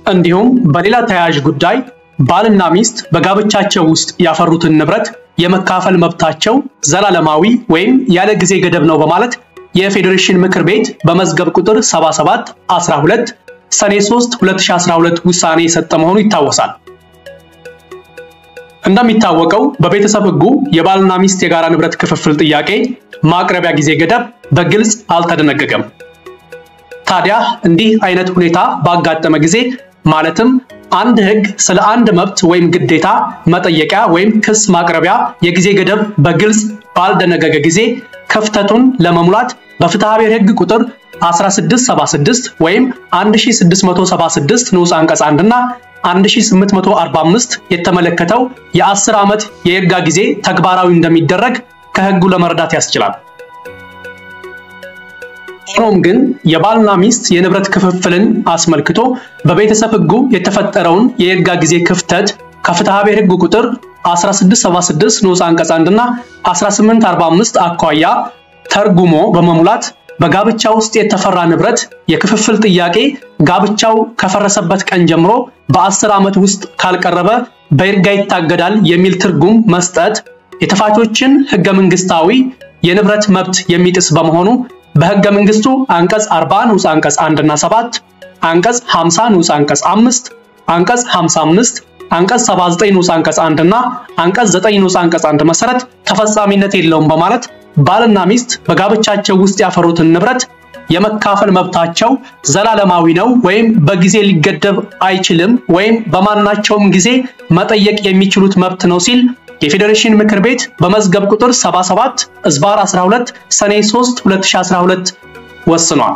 እንዲሁም በሌላ ተያያዥ ጉዳይ ባልና ሚስት በጋብቻቸው ውስጥ ያፈሩትን ንብረት የመካፈል መብታቸው ዘላለማዊ ወይም ያለ ጊዜ ገደብ ነው በማለት የፌዴሬሽን ምክር ቤት በመዝገብ ቁጥር 77 12 ሰኔ 3 2012 ውሳኔ የሰጠ መሆኑ ይታወሳል። እንደሚታወቀው በቤተሰብ ሕጉ የባልና ሚስት የጋራ ንብረት ክፍፍል ጥያቄ ማቅረቢያ ጊዜ ገደብ በግልጽ አልተደነገገም። ታዲያ እንዲህ አይነት ሁኔታ ባጋጠመ ጊዜ፣ ማለትም አንድ ሕግ ስለ አንድ መብት ወይም ግዴታ መጠየቂያ ወይም ክስ ማቅረቢያ የጊዜ ገደብ በግልጽ ባልደነገገ ጊዜ፣ ክፍተቱን ለመሙላት በፍትሐብሔር ሕግ ቁጥር 1676 ወይም 1676 ንዑስ አንቀጽ 1 እና 1845 የተመለከተው የ10 ዓመት የይርጋ ጊዜ ተግባራዊ እንደሚደረግ ከሕጉ ለመረዳት ያስችላል። ሆኖም ግን የባልና ሚስት የንብረት ክፍፍልን አስመልክቶ በቤተሰብ ሕጉ የተፈጠረውን የይርጋ ጊዜ ክፍተት ከፍትሐብሔር ሕግ ቁጥር 1676 ንዑስ አንቀጽ 1 እና 1845 አኳያ ተርጉሞ በመሙላት በጋብቻ ውስጥ የተፈራ ንብረት የክፍፍል ጥያቄ ጋብቻው ከፈረሰበት ቀን ጀምሮ በ10 ዓመት ውስጥ ካልቀረበ በይርጋ ይታገዳል የሚል ትርጉም መስጠት የተፋቾችን ሕገ መንግስታዊ የንብረት መብት የሚጥስ በመሆኑ በሕገ መንግስቱ አንቀጽ 40 ንዑስ አንቀጽ 1 እና 7፣ አንቀጽ 50 ንዑስ አንቀጽ 5፣ አንቀጽ 55፣ አንቀጽ 79 ንዑስ አንቀጽ 1 እና አንቀጽ 9 ንዑስ አንቀጽ 1 መሰረት ተፈጻሚነት የለውም በማለት ባልና ሚስት በጋብቻቸው ውስጥ ያፈሩትን ንብረት የመካፈል መብታቸው ዘላለማዊ ነው ወይም በጊዜ ሊገደብ አይችልም ወይም በማናቸውም ጊዜ መጠየቅ የሚችሉት መብት ነው ሲል የፌዴሬሽን ምክር ቤት በመዝገብ ቁጥር 77 ዝባር 12 ሰኔ 3 2012 ወስኗል።